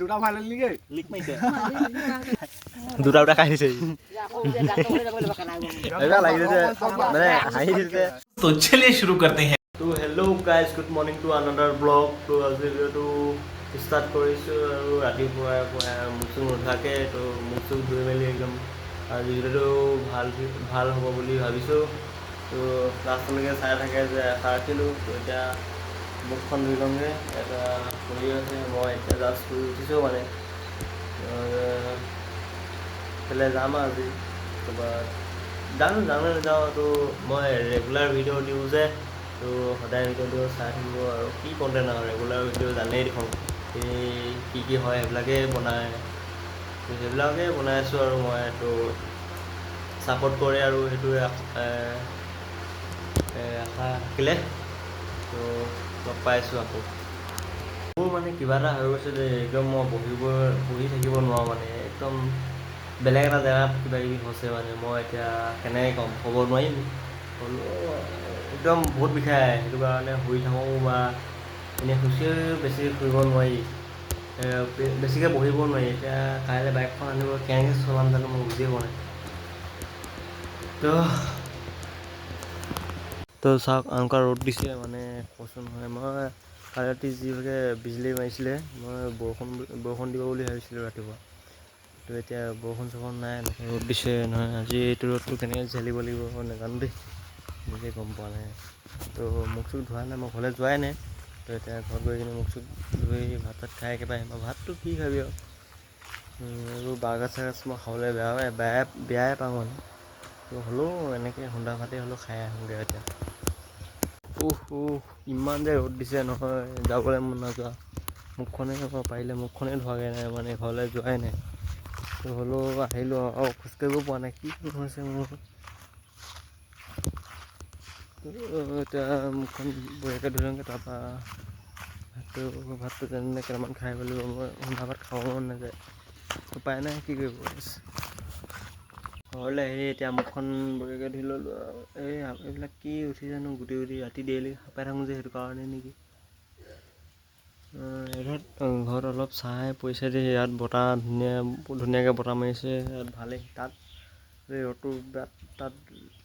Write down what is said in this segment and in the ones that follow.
দুটা ভাল নেকি? লিক মাৰিছে। দুটা দুটা খাই দিছে। এনেকুৱা লাগিছে মানে হাঁহি দিছে। तो चलिए शुरू करते हैं। তো hello guys, good morning to another vlog। তো আজি ভিডিঅ'টো ষ্টাৰ্ট কৰিছোঁ আৰু ৰাতিপুৱাই পুৱাই মুখ চুখ নুধুৱাকৈ। তো মুখ চুখ ধুই মেলি একদম আজি ভিডিঅ'টো ভাল ভাল হ'ব বুলি ভাবিছোঁ। তো লাষ্টলৈকে চাই থাকে যে আশা ৰাখিলোঁ। তো এতিয়া মুখখন ধুই ল'মগৈ। এটা শুই আছে, মই এতিয়া জাষ্ট শুই উঠিছোঁ। মানে এইফালে যাম আৰু আজি ক'ৰবাত জানো যাওঁ নাযাওঁ। তো মই ৰেগুলাৰ ভিডিঅ' দিওঁ যে, তো সদায় ভিডিঅ' দিওঁ, চাই থাকিব। আৰু কি কণ্টেণ্ট আৰু ৰেগুলাৰ ভিডিঅ' জানেই দেখোন, এই কি কি হয় সেইবিলাকেই বনায়। তো সেইবিলাকে বনাই আছোঁ আৰু মই তো ছাপোৰ্ট কৰে আৰু সেইটোৱে আশা থাকিলে। তো লগ পাইছোঁ আকৌ। মোৰ মানে কিবা এটা হৈ গৈছে দেই, একদম মই বহি থাকিব নোৱাৰোঁ। মানে একদম বেলেগ এটা জেগাত কিবা কিবি হৈছে। মানে মই এতিয়া কেনেকৈ ক'ম, ক'ব নোৱাৰিম। হ'লেও একদম বহুত বিষায়, সেইটো কাৰণে শুই থাকোঁ বা এনেই শুচিও বেছি ফুৰিব নোৱাৰি, বেছিকৈ বহিব নোৱাৰি। এতিয়া কাইলৈ বাইকখন আনিব, কেনেকৈ চলাম জানো, মই বুজিয়ে পোৱা নাই। তো চাওক, এনেকুৱা ৰ'দ দিছে মানে কৈছোঁ নহয়। মই কালি ৰাতি যিভাগে বিজুলী মাৰিছিলে, মই বৰষুণ বৰষুণ দিব বুলি ভাবিছিলোঁ ৰাতিপুৱা। তো এতিয়া বৰষুণ চৰষুণ নাই, এনেকুৱা ৰ'দ দিছে নহয়। আজি এইটো ৰ'দটো কেনেকৈ ঝেলিব লাগিব মই নাজানো দেই, নিজে গম পোৱা নাই। তো মুখ চুখ ধোৱা নাই, মই ঘৰলৈ যোৱাই নাই। তো এতিয়া ঘৰত গৈ কিনে মুখ চুখ ধুই ভাত চাত খাই একেবাৰে আহিম। আৰু ভাতটো কি খাবি আৰু, এইবোৰ বাৰ্গাৰ চাৰ্গাৰ মই খাবলৈ বেয়া বেয়া বেয়াই পাওঁ মানে। তো হ'লেও এনেকৈ শুদা ভাতেই হ'লেও খাই আহোঁগৈ এতিয়া। উহ উহ, ইমান যে ৰ'দ দিছে নহয়, যাবলৈ মন নাযোৱা। মুখখনে পাৰিলে মুখখনে ধোৱাগৈ নাই, মানে ঘৰলৈ যোৱাই নাই। তো হ'লেও আহিলোঁ আৰু খোজকাঢ়িব পৰা নাই। কি হৈছে মোৰ? তো এতিয়া মুখখন বঢ়িয়াকৈ ধুই লওঁগৈ, তাৰপৰা ভাতটো যেনে কেইটামান খাই লাগিব। মই শুদা ভাত খাব মন নাযায়, উপায় নাই, কি কৰিব। ঘৰলৈ আহি এতিয়া মুখখন বঢ়িয়াকৈ ধুই ল'লোঁ। আৰু এই এইবিলাক কি উঠি জানো গুটি গুটি, ৰাতি ডেইলি সাপাই থাকোঁ যে, সেইটো কাৰণে নেকি। ইয়াত ঘৰত অলপ ছাঁ পৰিছে দেই। ইয়াত বতাহ ধুনীয়া ধুনীয়াকৈ বতাহ মাৰিছে ইয়াত, ভালেই। তাত এই ৰ'দটো বিৰাট তাত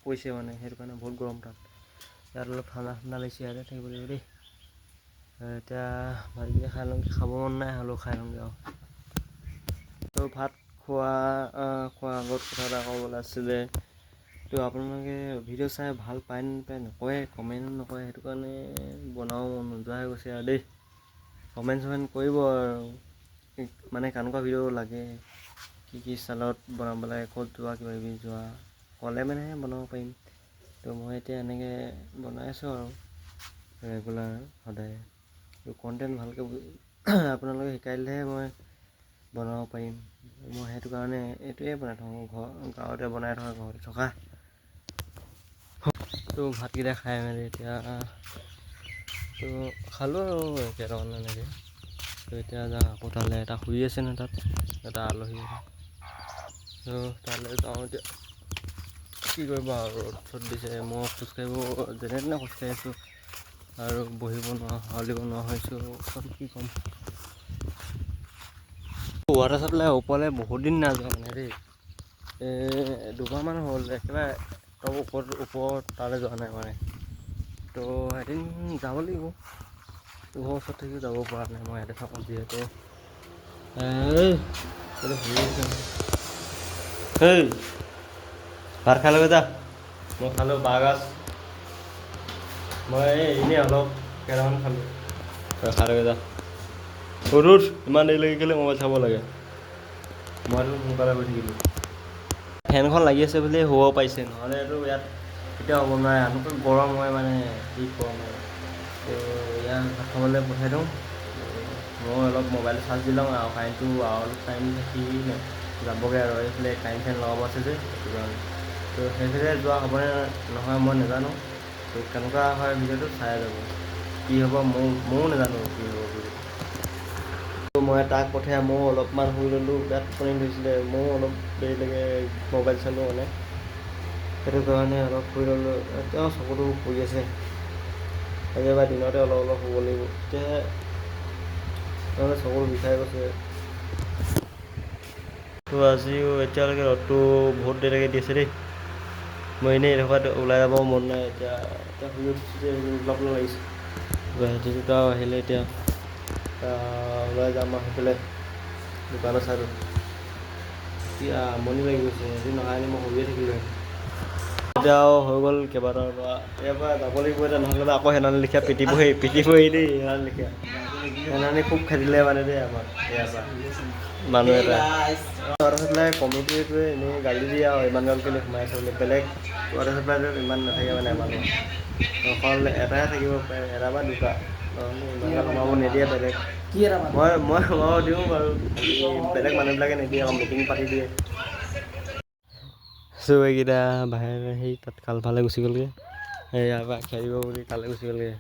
পৰিছে, মানে সেইটো কাৰণে বহুত গৰম তাত। ইয়াত অলপ ঠাণ্ডা ঠাণ্ডা লাগিছে, ইয়াতে থাকিব লাগিব দেই। এতিয়া ভাতকেইটা খাই লওঁ। খাব মন নাই, হ'লেও খাই লওঁগৈ আৰু। তো ভাত খোৱা খোৱাৰ আগত কথা এটা ক'বলৈ আছিলে। তো আপোনালোকে ভিডিঅ' চাই ভাল পায় নে নাপায় নকয়, কমেণ্ট নকৰে, সেইটো কাৰণে বনাব মন নোযোৱা হৈ গৈছে আৰু দেই। কমেণ্ট চমেণ্ট কৰিব আৰু মানে কেনেকুৱা ভিডিঅ' লাগে, কি কি ষ্টাইলত বনাব লাগে, ক'ত যোৱা, কিবা কিবি যোৱা ক'লে মানেহে বনাব পাৰিম। তো মই এতিয়া এনেকৈ বনাই আছোঁ আৰু ৰেগুলাৰ সদায়। তো কণ্টেণ্ট ভালকৈ আপোনালোকে শিকাই দিলেহে মই বনাব পাৰিম। মই সেইটো কাৰণে এইটোৱে বনাই থাকোঁ, ঘৰ গাঁৱতে বনাই থকা, ঘৰতে থকা। তো ভাতকেইটা খাই মেলি এতিয়া তো খালোঁ আৰু কেইটামান এনেকৈ। তো এতিয়া যাওঁ আকৌ তালৈ, এটা শুই আছে নহয় তাত, এটা আলহী। তো তালৈ যাওঁ এতিয়া। কি কৰিব আৰু, ৰ'দ চ'দ দিছে। মই খোজকাঢ়িব যেনে তেনে খোজকাঢ়ি আছোঁ আৰু বহিব নোৱাৰা, হাউলিব নোৱাৰা হৈছোঁ। কি ক'ম, ৱাটাৰ চাপ্লাই ওপৰলৈ বহুত দিন নাই যোৱা মানে দেই। এই দুবাৰমান হ'ল, একেবাৰে টপ ওপৰত ওপৰত তালৈ যোৱা নাই মানে। তো এদিন যাব লাগিব। ঘৰৰ ওচৰত থাকিও যাব পৰা নাই, মই ইয়াতে থাকোঁ যিহেতু। এই এইটো শুই আছে। হেই, ভাত খাই লগে যা। মই খালোঁ বাঁহগাজ, মই এই এনেই অলপ কেইটামান খালোঁ। তই খাই লগে যা। উঠ উঠ, ইমান দেৰিলৈকে কেলৈ মোবাইল চাব লাগে? মইতো সোনকালে শুই থাকিলোঁ। ফেনখন লাগি আছে বুলিয়ে শুব পাৰিছে, নহ'লেতো ইয়াত কেতিয়াও হ'ব নোৱাৰে। এনেকুৱা গৰম হয়, মানে কি ক'ম আৰু। তো ইয়াক ভাত খাবলৈ পঠাই দিওঁ, মই অলপ মোবাইল চাৰ্জ দি লওঁ আৰু কাৰেণ্টটো আৰু অলপ টাইম থাকি যাবগৈ আৰু এইফালে কাৰেণ্ট চাৰেণ্ট লগাব আছে যে, সেইটো কাৰণে। তো সেইফালে যোৱা হ'বনে নহয় মই নাজানো। তো কেনেকুৱা হয় ভিডিঅ'টো চাই যাব, কি হ'ব ময়ো নাজানো কি হ'ব ভিডিঅ'টো। তো মই তাক পঠিয়াই ময়ো অলপমান শুই ল'লোঁ। বিৰাট টোপনি ধৰিছিলে, ময়ো অলপ দেৰিলৈকে মোবাইল চালোঁ, মানে সেইটো কাৰণে অলপ শুই ল'লোঁ। এতিয়াও চকুটো পৰি আছে। আজি এবাৰ দিনতে অলপ অলপ শুব লাগিব, তেতিয়াহে। নহ'লে চকুৰ বিষাই গৈছে। তো আজিও এতিয়ালৈকে ৰ'দটো বহুত দেৰিলৈকে দিছে দেই। মই এনেই এনেকুৱাত ওলাই যাব মন নাই। এতিয়া এতিয়া শুই উঠিছোঁ যে, অলপ অলপ লাগিছে। ভাইটি দুটাও আহিলে, এতিয়া ওলাই যাম আৰু সেইফালে দোকানৰ চাইডত। এতিয়া আমনি লাগি গৈছে, এদিন নহাই মই শুইয়ে থাকিলোঁ। এতিয়া আৰু হৈ গ'ল কেইবাটাৰ পৰা, ইয়াৰ পৰা যাব লাগিব এতিয়া, নহ'লে বা আকৌ সেইদিনাখন লেখীয়া পিটিবহি পিটিবহি দেই। সেইদিনাখন লেখীয়া, সেইদিনাখনি খুব খেদিলে মানে দেই আমাক ইয়াৰ পৰা মানুহ এটা ৱাটাৰ চাপ্লাই কমিটিটোৱে এনেই গালি দিয়ে আৰু ইমান গাল কেলৈ সোমাই আছে বুলি। বেলেগ ৱাটাৰ চাপ্লাইটোত ইমান নাথাকে মানে, মানুহ অকল এটাহে থাকিব পাৰে, এটা বা দুটা, নহ'লে ইমান গাল সোমাব নিদিয়ে বেলেগ। মই সোমাব দিওঁ বাৰু, বেলেগ মানুহবিলাকে নিদিয়ে আকৌ, মিটিং পাতি দিয়ে। চ' এইকেইটা বাহিৰে সেই তাত খালফালে গুচি গ'লগৈ, এই ইয়াৰ পৰা খেলিব বুলি তালৈ গুচি গ'লগৈ।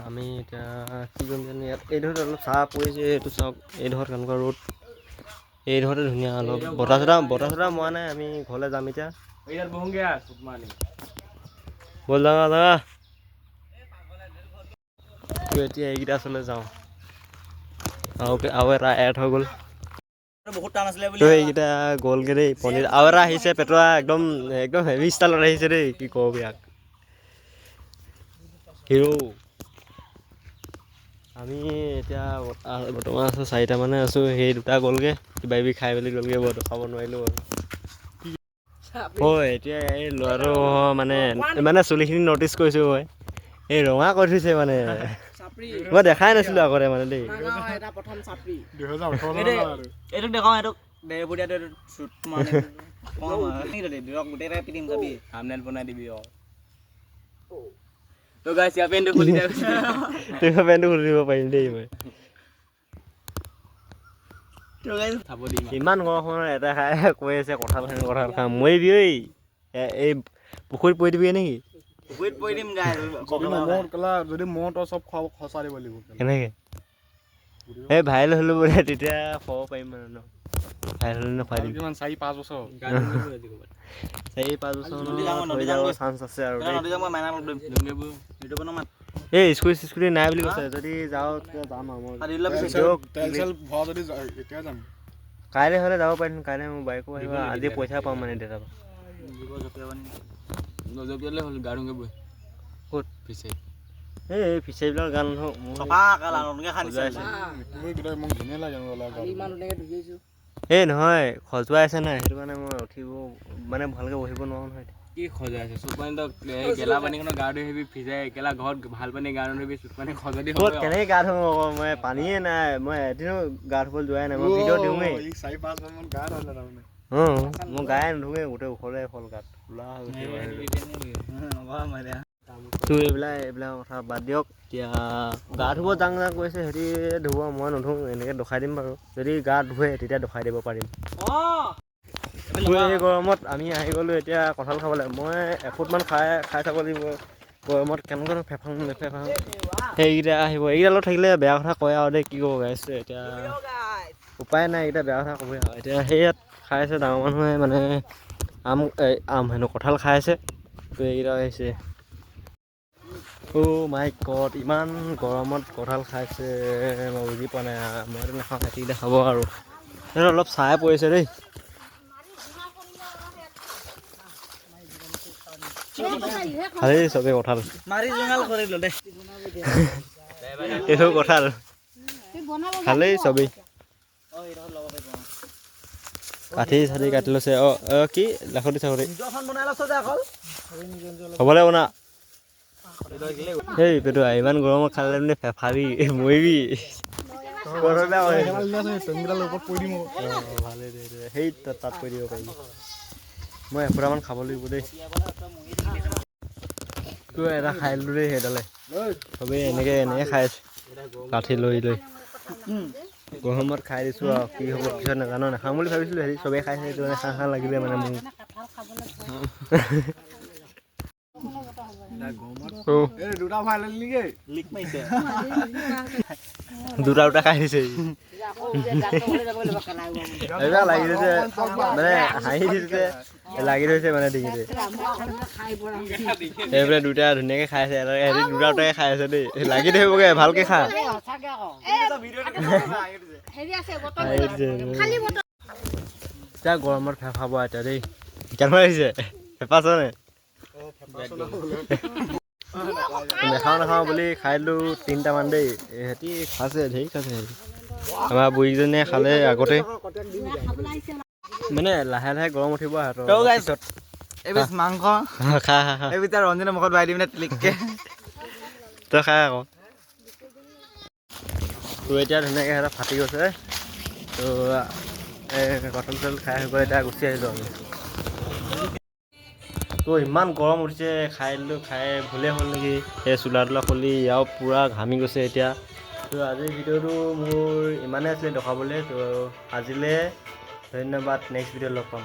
আমি এতিয়া কি কৰিম জানো? ইয়াত এইডোখৰত অলপ ছাঁ পৰিছে, এইটো চাওক, এইডোখৰত কেনেকুৱা ৰ'দ। এইডোখৰতে ধুনীয়া অলপ বতাহ চতাহ মৰা নাই। আমি ঘৰলৈ যাম এতিয়া। ইয়াত বহোঁগে আৰু চুপমানি। ব'ল যাওঁ যাওঁ। এতিয়া এইকেইটা ওচৰলৈ যাওঁ আৰু আৰু এটা এড হৈ গ'ল। বহুত টান আছিলে বুলি। তো এইকেইটা গ'লগৈ দেই পনীৰ। আৰু এটা আহিছে পেটুৱা, একদম একদম হেভি ষ্টাইলত আহিছে দেই। কি কওঁ ইয়াক, হিৰ'। আমি এতিয়া বৰ্তমান আছোঁ, চাৰিটা মানে আছোঁ। সেই দুটা গ'লগৈ, কিবা কিবি খাই মেলি গ'লগৈ, বাৰু খাব নোৱাৰিলোঁ বাৰু। হয়, এতিয়া এই ল'ৰাটো মানে মানে চুলিখিনি ন'টিচ কৰিছোঁ মই, এই ৰঙা কৰি থৈছে মানে, মই দেখাই নাছিলোঁ আগতে মানে দেই। 2018। এইটোক দেখাওঁ, এইটোক ডেৰফুটীয়াটো, এইটো চুট মানে গোটেই পিটিম চাবি, থাম্বনেইল বনাই দিবি। অ, তো গাইছ, ইয়াৰ পেণ্টটো খুলি দে। তোমাৰ পেণ্টটো খুলি দিব পাৰিম দেই মই। তো গাইছ, চাব দিম। ইমান গৰমখনত এটা খাই কৈ আছে কঁঠাল খাম, কঁঠাল খাম। মৰিবি ঐ, এই পুখুৰীত পৰি দিবি নেকি? পুখুৰীত পৰি দিম গাইছ। যদি মহ কেলা, যদি মহ তই চব খোৱা খৰচা দিব লাগিব। কেনেকে এই ভাইৰেল হ'লো বোলে, তেতিয়া খুৱাব পাৰিম মানে ন? ভাইৰেল হ'লে খুৱাই দিম। কিমান, 4-5 বছৰ? 4-5 বছৰ হৈ যাব চান্স আছে আৰু দেই। নদী যাম, মই মাইনাক লগ ধৰিম। ইউটিউবত মাত। এই স্কুটি চিস্কুটি নাই বুলি কৈছে, যদি যাওঁ তেতিয়া যাম আৰু মই। কাটি দিলে পিছত। দিয়ক। তেল চেল ভৰা যদি এতিয়া যাম। কাইলৈ হ'লে যাব পাৰিম, কাইলৈ মোৰ বাইকো আহিব, আজি পইচা পাম মানে দেউতাৰ পৰা। নজপিয়ালে হ'ল, গা ধুওঁগে বৈ। ক'ত? ফিচাৰী। এই ফিচাৰীবিলাক গান নহয় মোৰ। চফা কালা নতুনকে খান্দিছে। খজুৱাইছে। মোক ধুনীয়া লাগে। এই নহয়, খজুৱাই আছে নাই, সেইটো কাৰণে মই উঠিব মানে ভালকৈ বহিব নোৱাৰোঁ নহয়। কি খজাই আছে? চুপ পানী তই গেলা পানীখনত গা ধুই আহিবি ফিজাই, গেলা ঘৰত ভাল পানী গা নুধুবি, চুপ পানী খজুৱাই ক'ত কেনেকৈ গা ধুওঁ আকৌ? মই পানীয়ে নাই, মই এদিনো গা ধুবলৈ যোৱাই নাই। মই ভিডিঅ' দিওঁৱেই। 4-5 মান গা ধুলে তাৰমানে। অঁ, মই গায়ে নুধুৱেই, গোটেই ওখলে হ'ল, গাত ক'লা হৈ গৈছে। তো এইবিলাক এইবিলাক কথা বাদ দিয়ক। এতিয়া গা ধুব যাং যাং কৈছে, সিহঁতি ধুব, মই নুধুওঁ। এনেকৈ দখাই দিম বাৰু, যদি গা ধুৱে তেতিয়া দখাই দিব পাৰিম। তো এই গৰমত আমি আহি গ'লোঁ এতিয়া কঁঠাল খাবলৈ। মই এফুটমান খাই খাই চাব লাগিব, গৰমত কেনেকুৱা ফেফাং নেফেফাং। সেইকেইটা আহিব, এইকেইটা লগত থাকিলে বেয়া কথা কয় আৰু দেই। কি ক'ব গাইছে, এতিয়া উপায় নাই, এইকেইটা বেয়া কথা ক'বই আৰু। এতিয়া সেই ইয়াত খাই আছে ডাঙৰ মানুহে মানে আম, এই আম হেনো কঁঠাল খাই আছে। তো এইকেইটা আহিছে। অ' মাই গড, ইমান গৰমত কঁঠাল খাইছে, মই বুজি পোৱা নাই। মইতো নাখাওঁ, সিহঁতিকেইটা খাব আৰু। সিহঁতৰ অলপ ছাঁ পৰিছে দেই। খালেই চবেই কঁঠাল। মাৰি জোঙাল কৰিলো দে। এইটো কঁঠাল খালেই চবেই। কাঠি চাঠি কাটি লৈছে। অঁ অঁ, কি লাখুটি চাখুটি। নিজৰখন বনাই লৈছ যে অকল। হ'বলৈ বনা। সেই পেটুৱা, ইমান গৰমত খালে মানে ফেফাবি, মৰিবি। ভালেই দে দে, সেই তাত তাত কৰি দিব পাৰিবি। মই এফুটামান খাব লাগিব দেই। তোৰ এটা খাই দিলোঁ দেই। সেইডালে চবেই এনেকৈ এনেকৈ খাই আছে লাঠি লৈ লৈ। গৰমত খাই দিছোঁ আৰু কি হ'ব পিছত নাজানো। নাখাওঁ বুলি ভাবিছিলোঁ, হেৰি চবেই খাইছে, সেইটো কাৰণে খাওঁ খাওঁ লাগিলে মানে মোৰ। দুটা ভাইৰেল নেকি? লিক মাৰিছে। দুটা দুটা খাই দিছে। এইবিলাক লাগিছে মানে হাঁহি দিছে। লাগি ধৰিছে মানে ডিঙিতে। এইফালে দুটা ধুনীয়াকে খাই আছে, এটা সিহঁতি দুটা দুটাকে খাই আছে দেই। লাগি ধৰিবগে, ভালকে খা। হেৰি আছে বটল। হাঁহি উঠিছে। খালী বটল। এতিয়া গৰমত ফেফাব এতিয়া দেই। কেনেকুৱা লাগিছে? ফেফাছ নে? নাখাওঁ নাখাওঁ বুলি খাই দিলোঁ তিনিটামান দেই। সিহঁতি খাইছে, ধেৰ খাইছে সিহঁতি। আমাৰ বুঢ়ীজনীয়ে খালে আগতে। মানে লাহে লাহে গৰম উঠিব সিহঁতৰ। তো guys, পিছত। এপিচ মাংস। খা খা খা। এপিচ তাৰ ৰঞ্জনৰ মুখত ভৰাই দিম নে তিলিককে। তই খা আকৌ। তো এতিয়া ধুনীয়াকৈ সিহঁতৰ ফাটি গৈছে। তো এই কটন চটন খাই হৈ গ'ল, এতিয়া গুচি আহিলোঁ আমি। তো ইমান গৰম উঠিছে, খাই দিলোঁ, খাই ভুলেই হ'ল নেকি। সেই চোলা তোলা খুলি ইয়াও পূৰা ঘামি গৈছে এতিয়া। তো আজিৰ ভিডিঅ'টো মোৰ ইমানেই আছিলে দেখুৱাবলৈ। তো আজিলৈ ধন্যবাদ, নেক্সট ভিডিঅ'ত লগ পাম।